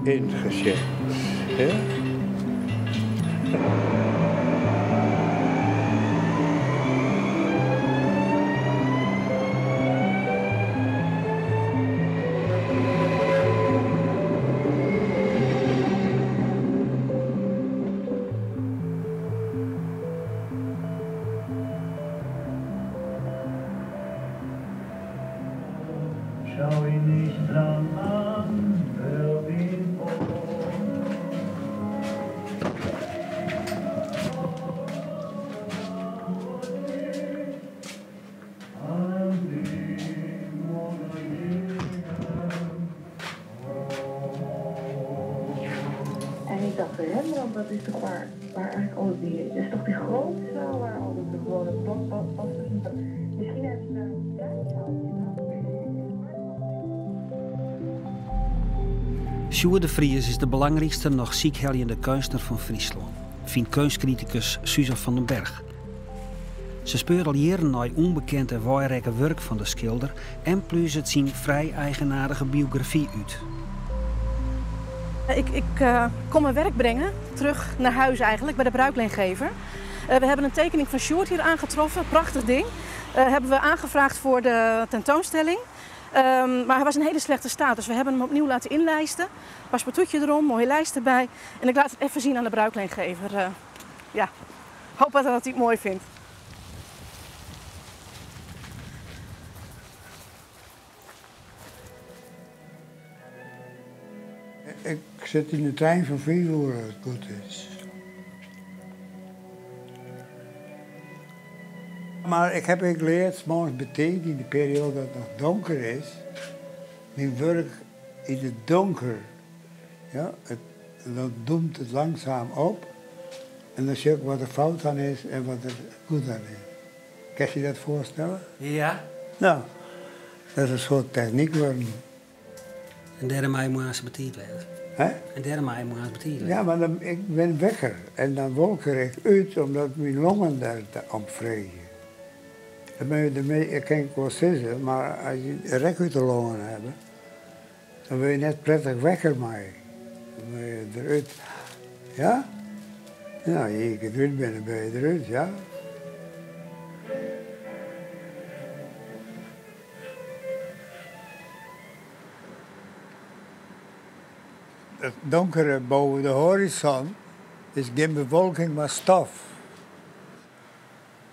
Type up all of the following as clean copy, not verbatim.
Ingezet. Hè? En ik dacht, Rembrandt, dat is toch waar, waar eigenlijk al die... Het is toch die grote zaal waar altijd de gewone blockbusters en zo. Misschien hebben ze daar een klein zaaltje. Sjoerd de Vries is de belangrykste noch sykheljende keunstner fan Fryslân, fynt keunstkritikus Susan van den Berg. Se speurt al jierren nei ûnbekend en weirekke wurk fan de skilder en pluzet syn frij eigenaardige biografy út. Ik, ik uh, kom mijn werk brengen, terug naar huis eigenlijk, bij de bruikleengever. We hebben een tekening van Sjoerd hier aangetroffen, prachtig ding. Hebben we aangevraagd voor de tentoonstelling. Maar hij was in hele slechte staat, dus we hebben hem opnieuw laten inlijsten. Paspartoutje erom, mooie lijst erbij. En ik laat het even zien aan de bruikleengever. Ja, hoop dat hij het mooi vindt. Ik zit in de trein van 4 uur als het goed is. Maar ik heb geleerd, 's morgens meteen in de periode dat het nog donker is, mijn werk in het donker. Ja, dan doemt het langzaam op en dan zie ik wat er fout aan is en wat er goed aan is. Kan je dat voorstellen? Ja. Nou, dat is een soort techniek worden. En dêrom mei moarns betiid wêze. Hè? En dêrom mei moarns betiid wêze. Ja, maar dan, ik ben wekker en dan wolker ik uit omdat mijn longen daar om vregen. Dat ben je ermee, ik kan ik wel zeggen, maar als je rek uit de longen hebt, dan wil je net prettig wekker mee. Dan wil je eruit. Ja? Ja, je eruit bent, dan ben je eruit, ja. Het donkere boven de horizon is geen bewolking, maar stof.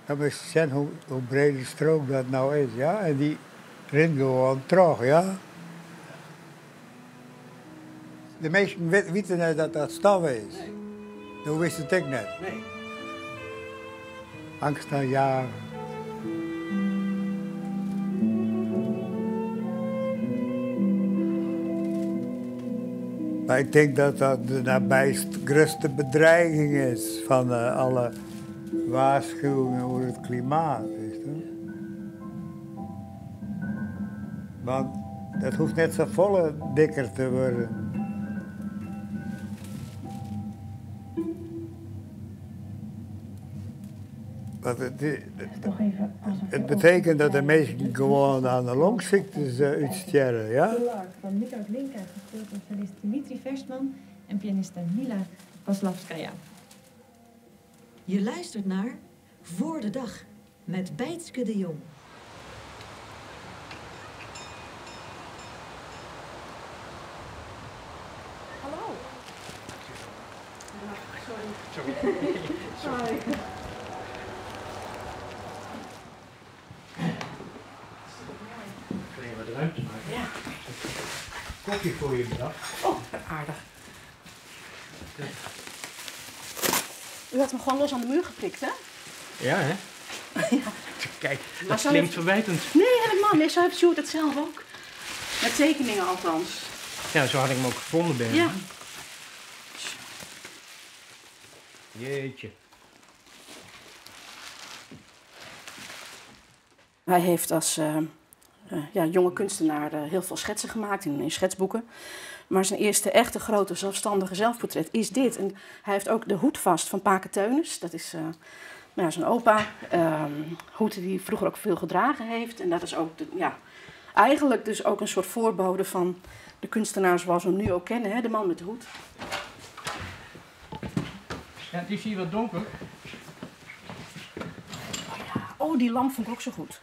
Dan moet je zien hoe breed de strook dat nou is, ja. En die rint gewoon terug, ja. De meesten weten niet dat dat stof is. Nee. Dat wist het ik net. Nee. Angst aan jagen. Maar ik denk dat dat de nabijst grootste bedreiging is van alle waarschuwingen over het klimaat. Weet je? Want dat hoeft net zo volle dikker te worden. Want het betekent dat de mensen gewoon aan de longziektes uitsterven, ja? De Lark van Mika Glinka, gespeeld door cellist Dimitri Versman en pianiste Mila Paslavskaya. Je luistert naar Voor de Dag met Bijtske de Jong. Hallo. Sorry. Sorry. Sorry. Kun je wat ruimte maken? Ja. Koffie voor je bedacht. Oh, aardig. Ja. U had hem gewoon los aan de muur geprikt, hè? Ja, hè? Ja. Kijk, Maar dat zo klinkt heeft- verwijtend. Nee, helemaal niet. Zo heeft Sjoerd het zelf ook. Met tekeningen althans. Ja, zo had ik hem ook gevonden bij hem. Ja. Jeetje. Hij heeft als ja, jonge kunstenaar heel veel schetsen gemaakt in schetsboeken. Maar zijn eerste echte grote zelfstandige zelfportret is dit. En hij heeft ook de hoed vast van Pake Teunis. Dat is nou, zijn opa. Hoed die hij vroeger ook veel gedragen heeft. En dat is ook de, ja, eigenlijk dus ook een soort voorbode van de kunstenaar zoals we hem nu ook kennen. Hè? De man met de hoed. Ja, het is hier wat donker. Oh, ja. Oh, die lamp vond ik ook zo goed.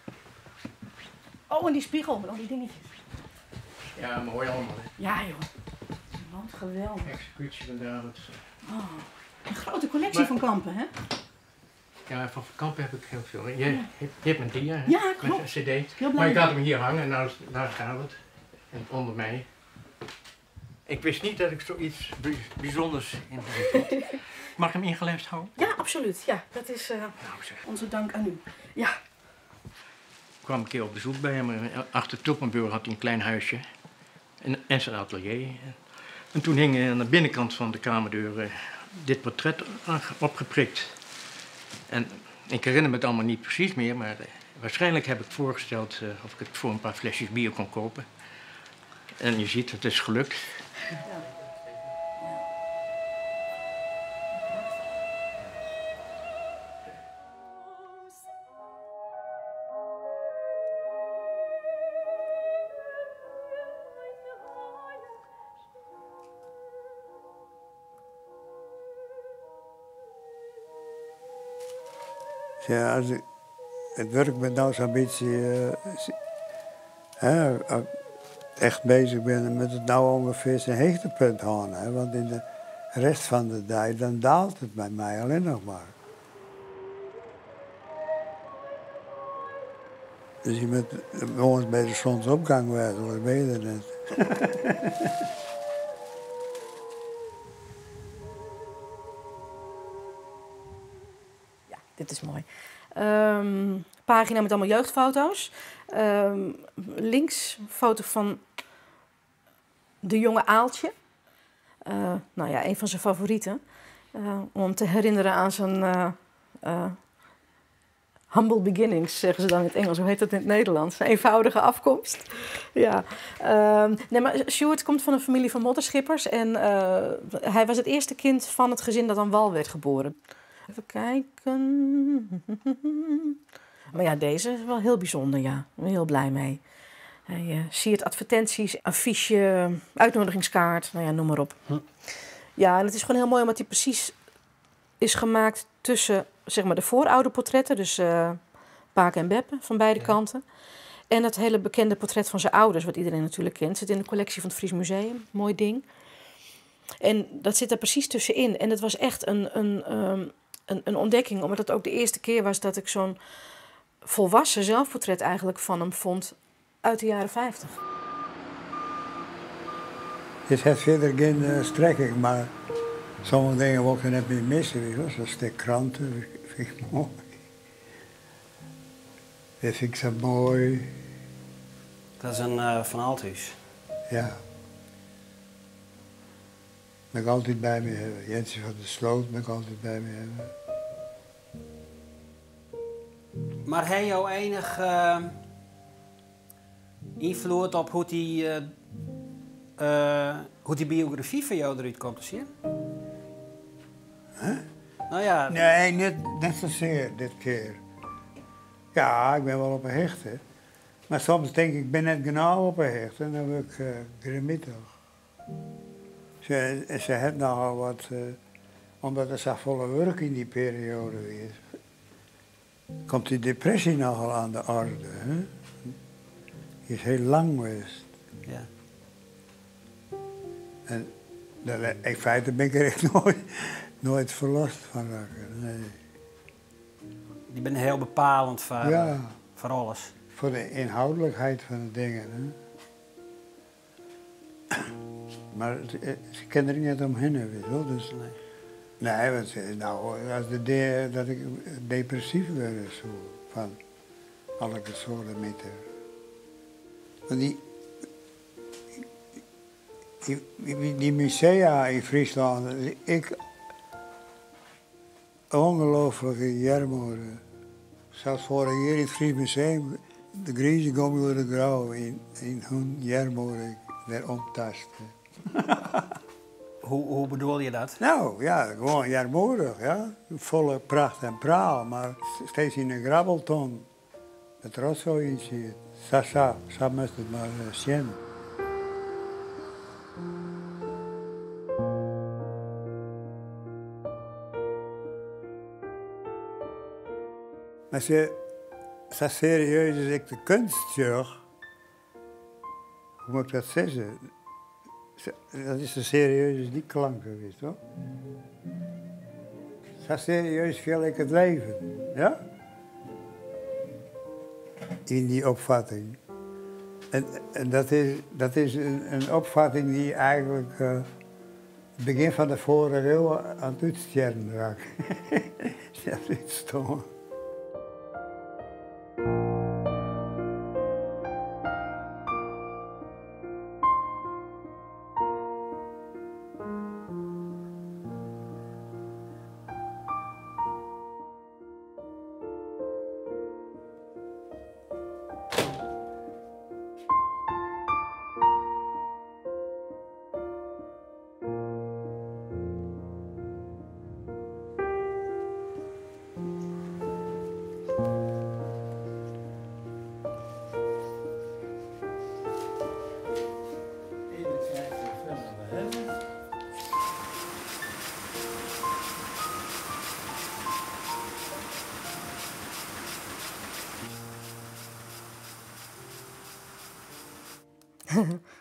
Oh, en die spiegel met al die dingetjes. Ja, mooi allemaal. Hè? Ja, joh. Wat geweldig. Executie van David. Oh, een grote collectie maar, van Kampen, hè? Ja, van Kampen heb ik heel veel. Je, ja. je hebt mijn dia, hè? Ja, klopt. Met een cd. Heel blij. Maar ik had hem hier hangen en nou, daar staat het. En onder mij. Ik wist niet dat ik zoiets bijzonders in bezit had. Mag ik hem ingelijfd houden? Ja, absoluut. Ja, dat is nou, onze dank aan u. Ja. Ik kwam een keer op bezoek bij hem. Achter Tulpenburg had hij een klein huisje. En zijn atelier. En toen hing aan de binnenkant van de kamerdeur dit portret opgeprikt. En ik herinner me het allemaal niet precies meer, maar waarschijnlijk heb ik voorgesteld of ik het voor een paar flesjes bier kon kopen. En je ziet, het is gelukt. Ja. Ja, als ik, het werk ben nou zo'n beetje hè, echt bezig ben met het nou ongeveer zijn hoogtepunt houden. Hè, want in de rest van de tijd dan daalt het bij mij alleen nog maar. Dus je moet ons bij de zonsopgang wezen, dat ben je er net. Ja, dit is mooi. Pagina met allemaal jeugdfoto's. Links een foto van de jonge Aaltje. Nou ja, een van zijn favorieten. Om te herinneren aan zijn humble beginnings, zeggen ze dan in het Engels. Hoe heet dat in het Nederlands? Een eenvoudige afkomst. Ja. Nee, maar Sjoerd komt van een familie van modderschippers. En hij was het eerste kind van het gezin dat aan wal werd geboren. Even kijken. Maar ja, deze is wel heel bijzonder, ja. Ik ben heel blij mee. Hij siert advertenties, affiche, uitnodigingskaart, nou ja, noem maar op. Ja, en het is gewoon heel mooi omdat hij precies is gemaakt tussen, zeg maar, de voorouderportretten, dus Pake en Beppe van beide kanten. En dat hele bekende portret van zijn ouders, wat iedereen natuurlijk kent, zit in de collectie van het Fries Museum. Mooi ding. En dat zit er precies tussenin. En het was echt een ontdekking, omdat het ook de eerste keer was dat ik zo'n volwassen zelfportret eigenlijk van hem vond uit de jaren 50. Het heeft verder geen strekking, maar sommige dingen wil ik net meer missen. Weet je wel. Zo'n stuk kranten vind ik mooi. Dat vind ik zo mooi. Dat is een Van Althuis. Ja. Dat ik altijd bij me hebben. Jensen van der Sloot moet ik altijd bij me hebben. Maar hij jouw enig invloed op hoe die biografie van jou eruit komt te zien? Huh? Nou ja. Nee, niet zozeer dit keer. Ja, ik ben wel op een hechte. Maar soms denk ik, ik ben net genau op een hechte en dan word ik grimmittig. Ze heeft nogal wat, omdat er zo volle werk in die periode is, komt die depressie nogal aan de orde. Hè? Die is heel lang geweest. Ja. En in feite ben ik er echt nooit verlost van raken. Nee. Die ben heel bepalend voor, ja, voor alles. Voor de inhoudelijkheid van de dingen. Hè? Maar ze kennen er niet omheen, weet je wel. Dus, nee. Nee, want nou, als dat ik depressief werd, zo, van alle soorten meter. Want die musea in Friesland, ik ongelooflijke jarmoede. Zelfs vorig jaar in het Fries Museum De grize gong oer de grou yn yn hoe'n earmoedich wer omtaste. Hoe, hoe bedoel je dat? Nou ja, gewoan earmoedich, ja. Folle pracht en praal, mar steeds yn in grabbelton dat rotsoai yn siet. Sa, sa, sa moatst it mar sjen. Mar se, sa serieus as ik de keunst sjoch, hoe moat ik dat sizze? Dat is sa serieus as dy klanken, witst wol. Sa serieus fiel ik it leven, ja? Yn dy opfatting. En, en dat is, dat is in, in opfatting dy't eigentlik uh, it begjin fan de foarige iuw oan it útstjerren rakke. Dat útstoarn. Even kijken hoe ver we hebben.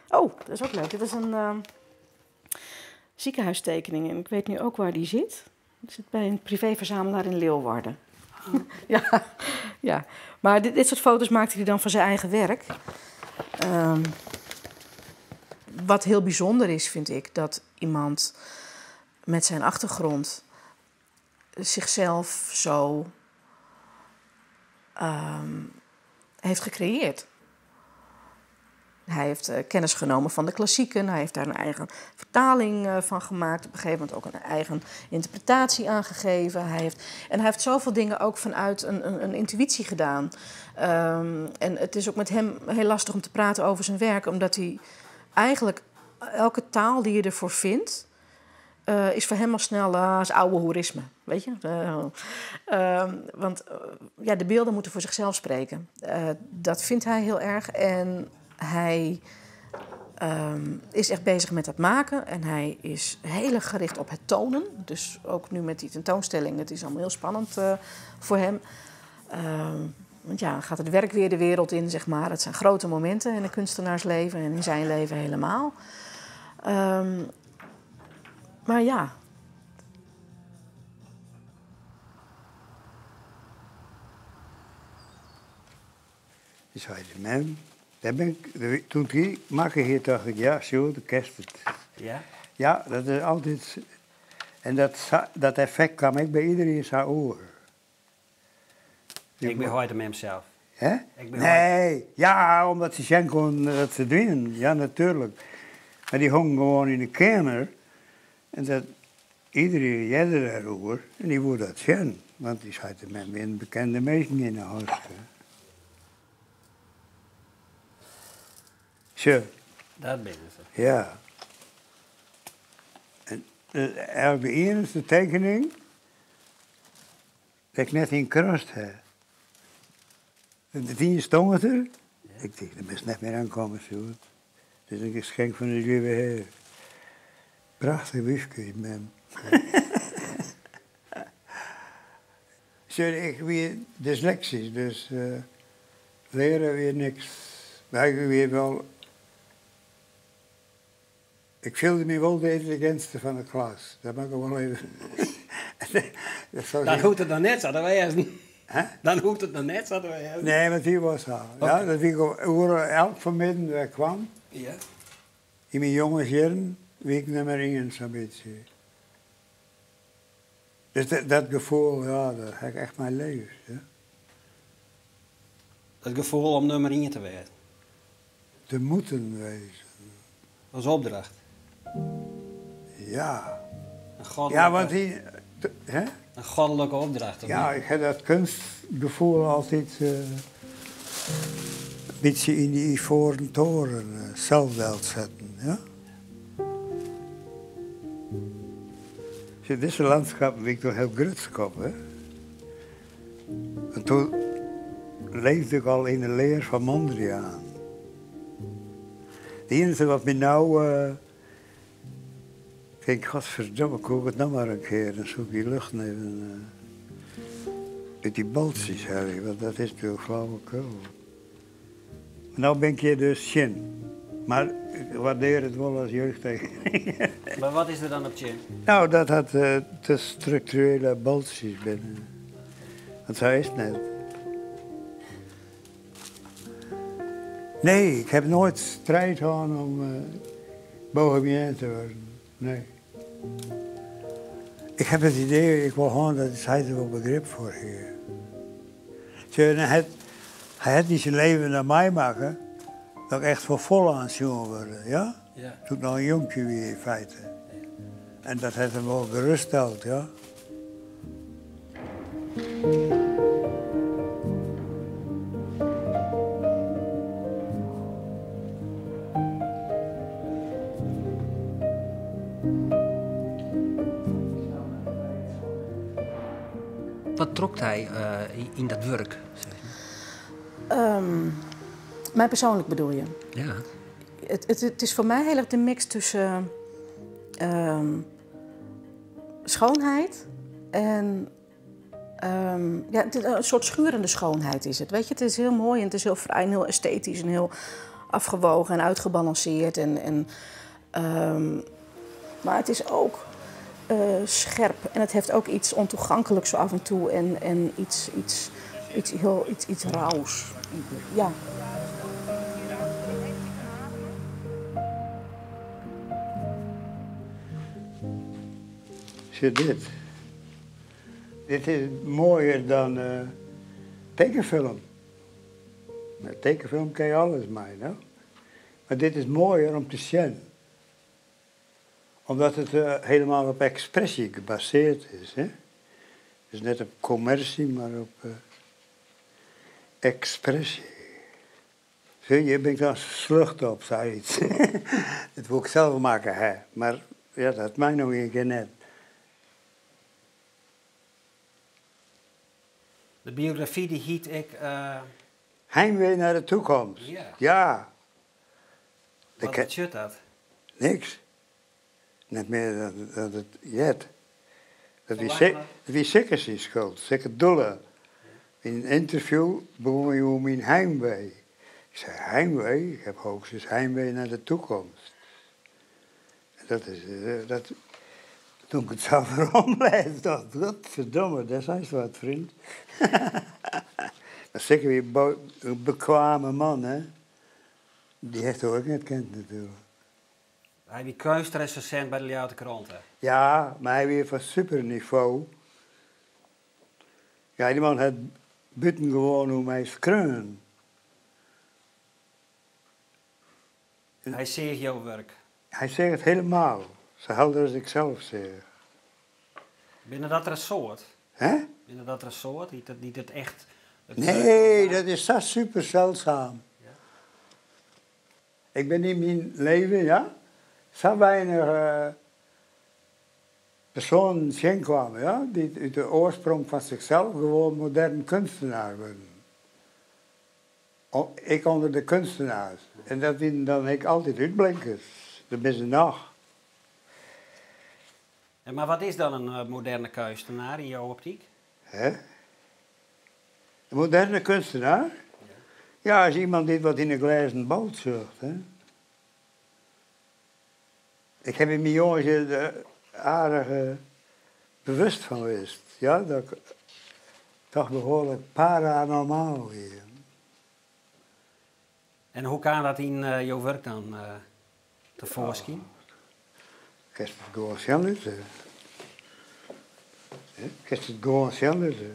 Oh, dat is ook leuk. Dit is een ziekenhuistekening en ik weet nu ook waar die zit. Die zit bij een privéverzamelaar in Leeuwarden. Ja, ja. Maar dit soort foto's maakte hij dan van zijn eigen werk. Wat heel bijzonder is, vind ik, dat iemand met zijn achtergrond zichzelf zo heeft gecreëerd. Hij heeft kennis genomen van de klassieken, hij heeft daar een eigen vertaling van gemaakt. Op een gegeven moment ook een eigen interpretatie aangegeven. En hij heeft zoveel dingen ook vanuit een intuïtie gedaan. En het is ook met hem heel lastig om te praten over zijn werk, omdat hij eigenlijk elke taal die je ervoor vindt, is voor hem al snel als oude hoerisme, weet je? Want de beelden moeten voor zichzelf spreken. Dat vindt hij heel erg en hij is echt bezig met dat maken en hij is heel erg gericht op het tonen. Dus ook nu met die tentoonstelling, het is allemaal heel spannend voor hem. Want dan gaat het werk weer de wereld in. Het zijn grote momenten in een kunstenaarsleven en in zijn leven helemaal. Maar ja. Ik zei, man, daar ben ik, de, toen ik die maakte hier, dacht ik, ja, zo, de kerst het. Ja? Ja, dat is altijd... En dat effect kwam ik bij iedereen zijn oor. Ik ben hem hem zelf. Hè? Ik ben Nee, ja, omdat ze zien kon dat ze doen. Ja, natuurlijk. Maar die hongen gewoon in de kamer. En dat iedereen jette daarover. En die wilde dat zien. Want die zaten met een bekende mensen in de huis. Zo. Dat ben ze. Ja. En eigenlijk de enige tekening dat ik net in krust heb. De tien stond er. Ik dacht, daar is net meer aankomen, zo. Het is een geschenk van de lieve Heer. Prachtig wiefje, man. Sorry, ik weer dyslexisch, dus leren weer niks. Maar ik weer wel. Ik voelde me wel de intelligentste van de klas. Dat mag ik wel even. Dat zou Dan zijn. hoeft het nog net zo te wezen. Hè? Dan hoeft het nog net zo te wezen. Nee, want die was al. Ja, dat wie ik over elk vanmiddag waar ik kwam. In mijn jonge jaren wie ik nummer 1 zo'n beetje. Dus dat gevoel, ja, dat heb ik echt mijn leven. Ja. Dat gevoel om nummer 1 te wezen. Te moeten wezen. Als opdracht. Ja. Een goddelijke, Ja, want die, de, hè? Een goddelijke opdracht, of Ja, niet? ik heb dat kunstgevoel altijd. Bytsje yn dy ivoaren toren sels delsetten, ja. Sjoch, dizze landskappen wie ik toch hiel grutsk op, hè. En toen leefde ik al yn de lear fan Mondriaan. It iennichste wat my no Ik tink, godverdomme, koe ik it noch mar in kear, dan soe ik dy luchten even út dy boltsjes helje, want dat is natuerlik flauwekul. No bin ik hjir dus tsjin, mar ik waardear it wol as jeugdtekening. Mar wat is der dan op tsjin? No, dat dat te strukturele boltsjes binne. Want sa is it net. Nee, ik heb nooit strijd hân om bohemien te wurden. Nee. Ik heb it idee ek wol hân dat hy der wol begrip foar hie. Sjoch, hy hat, hy hat yn syn leven dan meimakke dat ik echt foar fol oansjoen wurde, ja? Ja. Toen ik noch in jonkje wie yn feite. En dat hat him wol geruststeld, ja. Wat trok dy yn dat wurk? My persoanlik bedoel je? Ja. It is foar my hiel erch de mix tusken schoonheid en ja, een soort schurende schoonheid is het. Weet je, het is heel mooi en het is heel fraai en heel esthetisch en heel afgewogen en uitgebalanceerd. Maar het is ook scherp en het heeft ook iets ontoegankelijks zo af en toe en iets rauws. Ja. Sjoch dit. Dit is moaier dan tekenfilm. Mei tekenfilm kin je alles mei, no? Mar dit is moaier om te sjen. Omdat it helemaal op ekspresje gebasearre is. Hè? Dus net op kommersje, mar op ekspresje. Sjoch, hjir bin ik dan slucht op, sayts. Dat wol ik sels makke ha, mar ja, dat mei no ien kear net. De biografy dy hiet ek. Heimwee naar de toekomst. Ja. Ja. Wat betsjut dat? Niks. Net mear dan dat it heart. Dat wie Sikke syn skuld, Sikke Doele. Yn in ynterview begûn hy oer myn heimwee. Ik sei, heimwee? Ik heb hoogstens heimwee naar de toekomst. En dat is, dat, toen ik it sa weromlêsde, dacht ik, godverdomme, dêr seist wat, vriend. Mar Sikke wie in bekwame man, hè. Dy hast ek net kend natuerlik. Hy wie keunstresensint by de Ljouwerter Krante. Ja, mar hy wie fan supernivo. Ja, dy man hat bûtengewoan oer my skreaun. Hy seach jo wurk? Hy seach it helemaal, sa helder as ik sels seach. Binne dat der in soad? Hè? Binne dat der in soad dy't it echt... Nee, dat is sa super seldzaam. Ja. Ik bin yn myn leven, ja, sa weinich persoanen tsjinkaam, ja, dy't út de oarsprong fan sichsels gewoan modern keunstner wurden. Ik ûnder de keunstners. En dat wienen dan ek altyd útblinkers. Der binne se noch. En mar wat is dan in moderne keunstner yn jo optyk? Hè? In moderne keunstner? Ja, is iemand dy't wat yn 'e glêzen bol sjocht, hè. Ik haw yn myn jonges der aardich bewust fan west, ja, dat ik toch behoarlik paranormaal wie. En hoe kaam dat yn jo wurk dan tefoarskyn? Kinst it gewoan sjen litte. Kinst it gewoan sjen litte.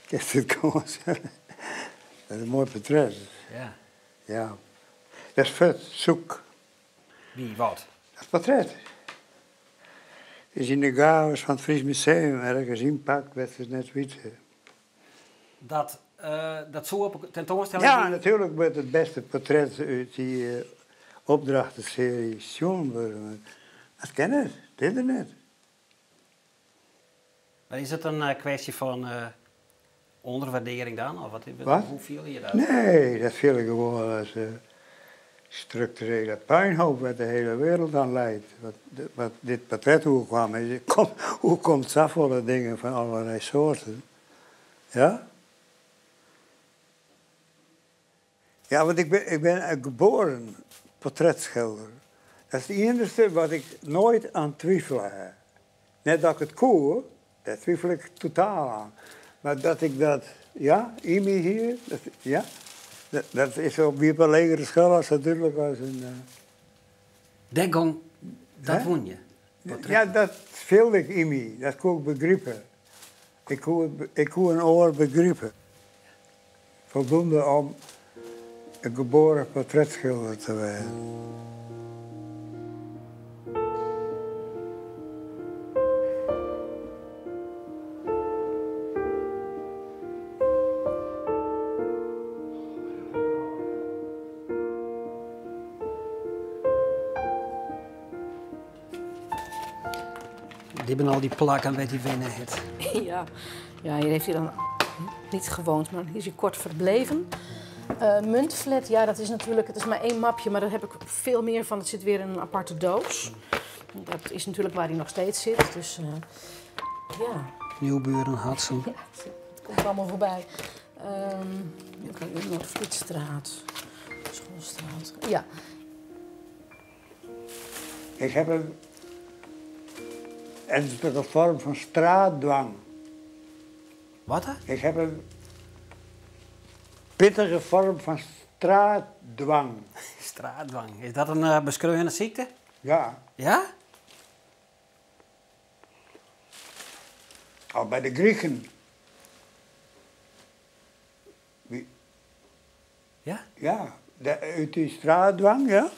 Kinst it gewoan sjen litte. Dat is in moai portret. Ja. Ja. Dat is fuort, zoek. Wie, wat? Dat portret. Is yn de gaos fan it Fries Museum ergens ynpakt, wêr't se it net witte. Dat, dat soe op 'e tentoanstelling. Ja, natuerlik moat it bêste portret út dy opdrachtesearje sjoen wurde. Dat kin net, it is der net. Mar is it in kwestje fan ûnderwaardearring dan? Of wat, wat? Hoe fiele je dat? Nee, dat fiel ik gewoan as strukturele puinhoop wêr't de hiele wereld oan lijt. Wat, wat dit portret oerkwam is, oerkomt safolle dingen fan allerlei soarten. Ja? Ja, want ik ben in geboren portretskilder. Dat is it iennichste wat ik noait oan twivele ha. Net dat ik it koe, dêr twivele ik totaal oan. Mar dat ik dat, ja, yn my hie, dat, ja, dat is op wie op 'e legere skoalle al sa dúdlik as in. Dêr gong, dat wûn je? Ja, dat fielde ik yn my, dat koe ik begripe. Ik koe in oar begripe. Foldoende om in geboren portretskilder te wêzen. Dit binne al dy plakken wêr't hy wenne hat. Ja. Ja, hier heeft hij dan niet gewoond, maar hier is hij kort verbleven. Muntflat, ja, dat is natuurlijk, het is maar één mapje, maar daar heb ik veel meer van. Het zit weer in een aparte doos. Dat is natuurlijk waar hij nog steeds zit, dus ja. Nieuwburen, Hatsum. Ja, het komt allemaal voorbij. Noordvlietstraat, Schoolstraat, ja. Ik heb een ernstige vorm van straatdwang. Wat? Hè? Ik heb een pittige vorm van straatdwang. Straatdwang. Is dat in beskreaune sykte? Ja. Ja? Al by de Grieken. Wie? Ja? Ja, út dy straatdwang, ja,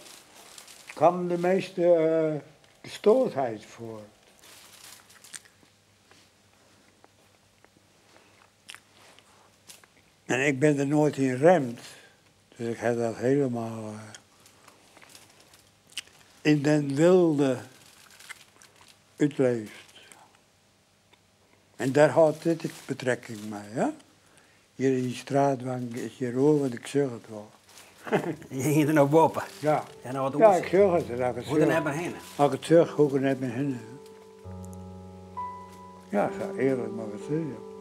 kwam de meeste gestoordheid foar. En ik bin der noait yn remd, dus ik ha dat hielendal yn den wilde útleefd. En dêr hâldt dit ek betrekking mei, hè? Hjir yn dy straatdwang is hjir oer, want ik sjoch it wol. Je hinget der no boppe. Ja. Ja, no wat Ja, ik sjoch it. As ik it Hoech der sjoch. net mear hinne. As ik it sjoch, hoech ik der net mear hinne. Ja, sa earlik moat ik it sizze.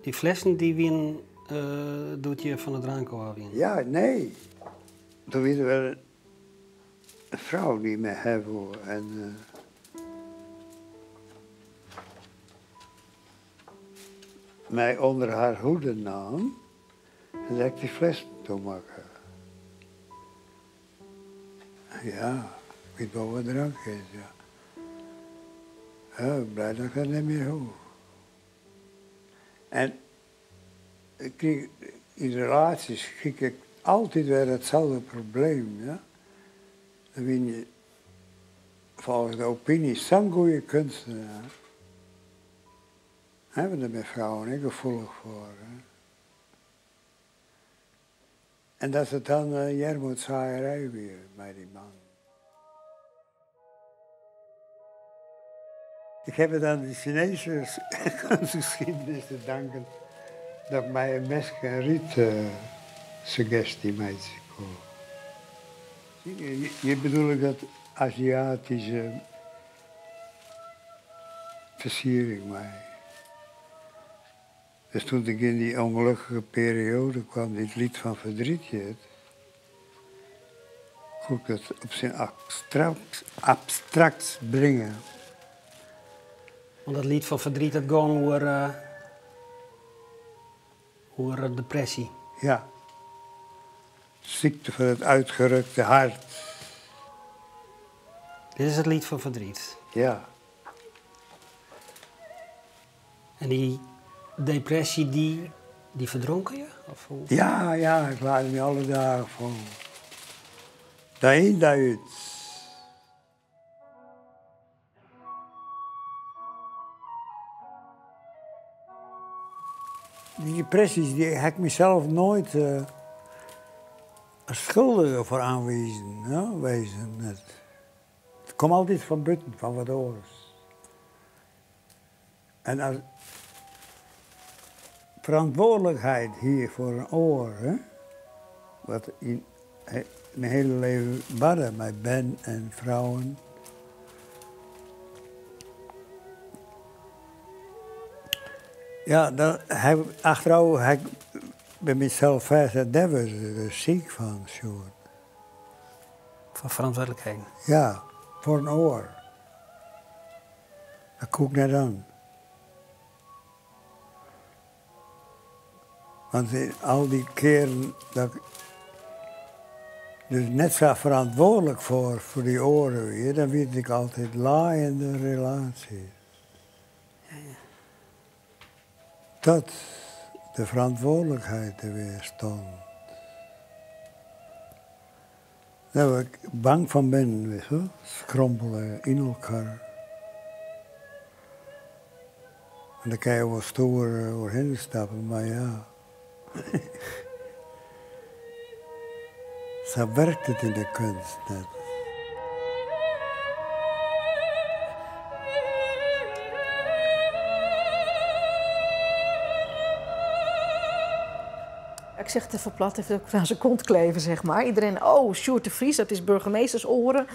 Dy flessen dy wienen doe't je fan de drank ôf wienen? Ja, nee. Doe wie der wer in frou dy't my ha woe en my ûnder har hoede naam en dêr ha ik dy flessen toe makke. Ja, ik wit wol wat drank is, ja. Ja, ik blij dat ik dat net mear hoech. En ik kriich yn relaasjes kriich ik altyd wer itselde probleem, ja. Dan wiene je folgens de opiny sa'n goede keunstner. Hè, want dêr binne frouwen ek gefoelich foar. Hè. En dat it dan earmoedsaaierij wie mei dy man. Ik heb it oan de Sineeske keunstgeskiednis te danken dat ik mei in mesk en ryt suggesty meitsje koe. Hjir bedoel ik dat Aziatyske fersiering mei. Dus toen ik yn dy ûngelokkige perioade kwam dy't Lied van Verdriet hjit, koe ik dat op syn abstrakt bringe. Want dat Lied van Verdriet dat gong oer depresje. Ja. Ziekte van het uitgerukte hart. Dit is it Lied van Verdriet. Ja. En dy depresje, dy ferdronken je? Of hoe? Ja, ja, ik lade my alle dagen fol. Dei yn, dei út. Dy depresjes dy ha ik mysels noait as skuldige foar oanwiisd, wezen. It komt altyd fan bûten, fan wat oars. En as ferantwurdlikheid hie foar in oar, hè, wat yn myn hiele leven barde mei bern en frouwen. Ja, dan ha ik achterôf ha ik by mysels fêststeld, dêr wurd ik dus siik fan, Sjoerd. Fan ferantwurdlikheden? Ja, foar in oar. Dat koe ik net oan. Want al dy kearen dat ik dus net sa ferantwurdlik foar dy oaren wie, dan wie it ek altyd lijende relaasjes. Dat de ferantwurdlikheid der wer stond. Dêr wurd ik bang fan binnen, witst wol. Skrompele yn elkoar. En dêr kinne je wol stoer oerhinne stappe, mar ja. Sa wurket it yn de keunst net. Ik zeg het even plat, heeft ook aan zijn kont kleven, zeg maar. Iedereen, oh, Sjoerd de Vries, dat is burgemeestersoren,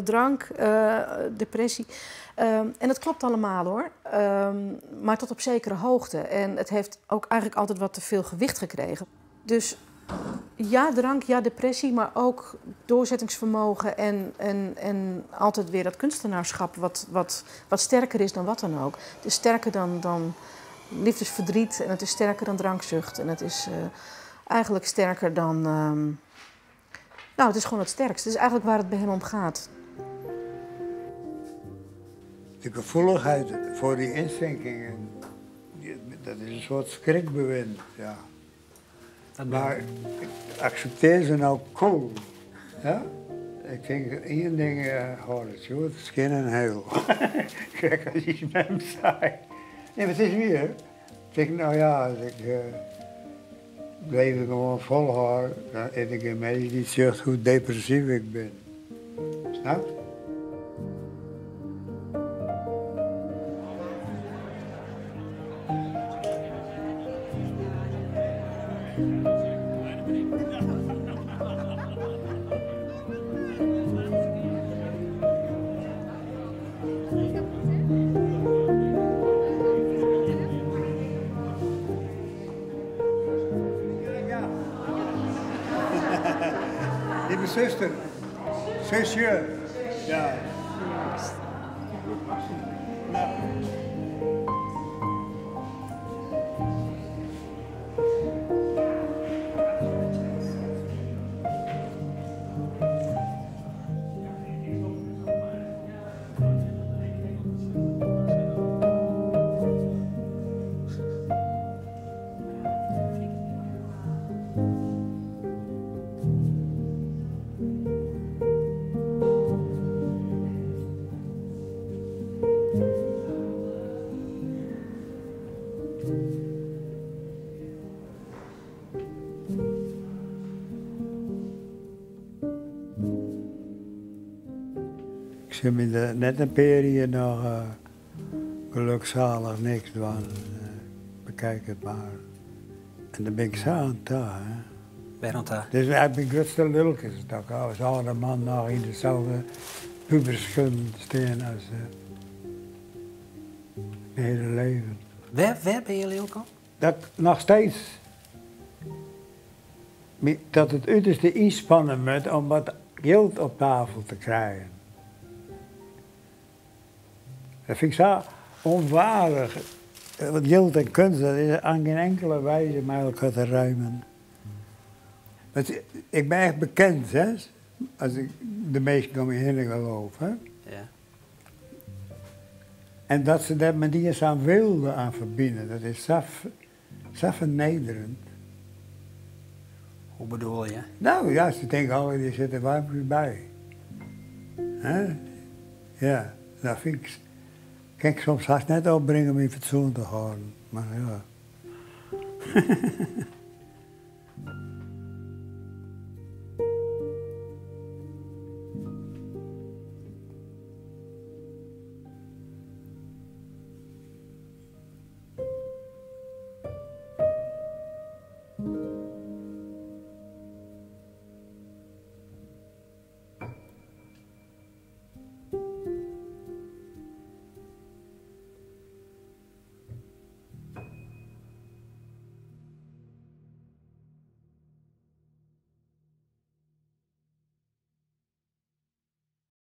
drank, depressie. En dat klopt allemaal hoor, maar tot op zekere hoogte. En het heeft ook eigenlijk altijd wat te veel gewicht gekregen. Dus ja, drank, ja, depressie, maar ook doorzettingsvermogen en altijd weer dat kunstenaarschap wat sterker is dan wat dan ook. Het is sterker dan liefdesverdriet en het is sterker dan drankzucht en het is eigenlijk sterker dan... Nou, het is gewoon het sterkste. Het is eigenlijk waar het bij hem om gaat. De gevoeligheid voor die inzinkingen, dat is een soort schrikbewind, ja. Maar ik accepteer ze nou cool. Ja? Ik denk één ding, hoor het, joh, het is geen een heel. Kijk, als iets met hem zei. Nee, maar het is weer. Ik denk, nou ja, als ik leven gewoon volhoud, dan eet ik een mens die zegt hoe depressief ik ben. Snap je? Lieve zuster, zusje. Ja. Ik sil my der net in pear jier noch geloksalich niks dwaan. Bekijk it mar. En dêr bin ik sa oan ta. Hè. Wêr oan ta? Dus eigenlijk myn grutste lulk is it ook as âlde man noch yn deselde puberskuon stean as myn hiele leven. Wêr binne je lilk om? Dat ik noch steeds dat it uterste ynspanne moat om wat jild op tafel te krijen. Dat fyn ik sa ûnwaardich. Want jild en keunst, dat is oan gjin inkele wize mei elkoar te rimen. Want ik bin echt bekend, hè, as ik de minsken om my hinne geloof. Hè. En dat se dêr mei dy sa'n weelde oan ferbine, dat is sa fernederend. Hoe bedoel je? Nou ja, se tinke al, dy sit der waarmkes by. Hè? Ja, dat fyn ik, kin ik soms hast net opbringe myn fatsoen te hâlden, mar ja.